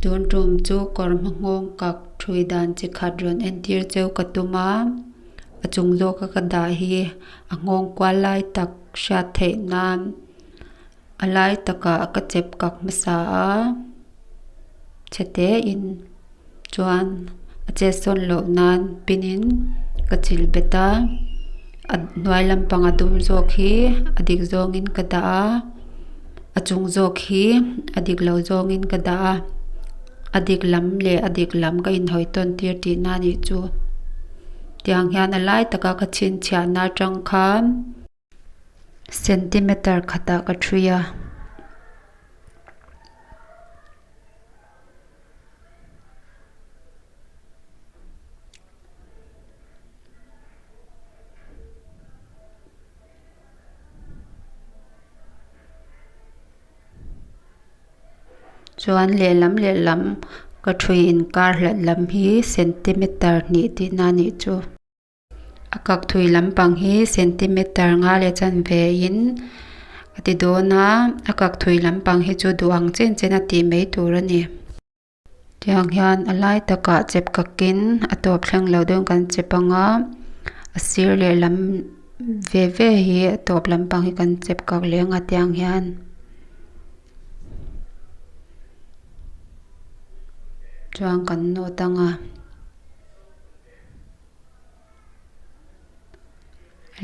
Tun tum chu kawr hma nghawng kak thui dan chi khat rawn entir cheu ka tum a, a chung zawka ka dah hi a nghawng kual lai tak hriat theih nan a lai takah ka chep kak hmasa a chhe te in chuan a chet sawn loh nan pin in ka chilh bet a a hnuai lampang a dum zawk hi a dik zawng in ka dah a a chung zawk hi a dik lo zawng in ka dah a a dik lam leh a dik lam ka inhawi tawn tir tihna a nih chu tiang hian a lai taka ka chhinchhiahna atang khan. Centimeter khatah ka ṭhui a. Chuan lehlam lehlam ka ṭhui inkar hlat lam hi centimeter hnih tihna a nih chu. A kak thui lampang hi centimeter nga leh chanve in a ti dawn a a kak thui lampang hi chu duh ang chen chen a tih mai tur a ni. Tiang hian a lai takah chep kakin a tawp thleng lo deuhin kan chep ang a a sir lehlam ve ve hi a tawp lampang hi kan chep kak leh ang a tiang hian. Chuan kan nawt ang a.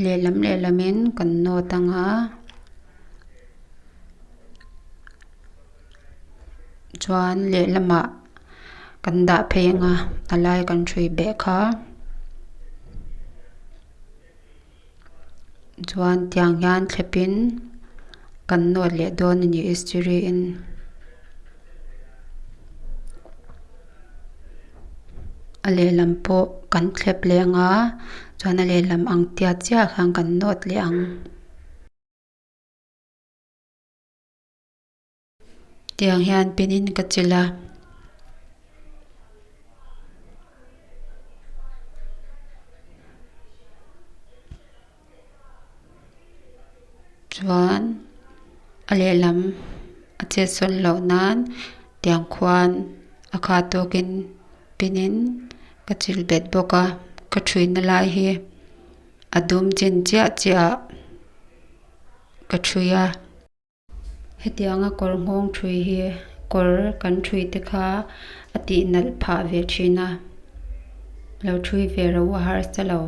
Lehlam lehlamin kan nawt ang a chuan lehlamah kan dah phei ang a a lai kan hrui beh kha chuan tiang hian thlepin kan nawt leh dawn a ni istiri in. A lehlam pawh kan thlep leh ang a chuan a lehlam ang tiat chiah khan kan nawt leh ang. Tiang hian pin in ka chilh a. Chuan a lehlam a chet sawn loh nan tiang khuan a kha tawkin pin in ka chilh bet bawk a ka thuina lai hi a dum chin chiah chiah ah ka thui a. Hetianga kawr nghawng thui hi kawr kan thui te kha a tih nalh phah ve thin a lo thui ve ro a harsa lo.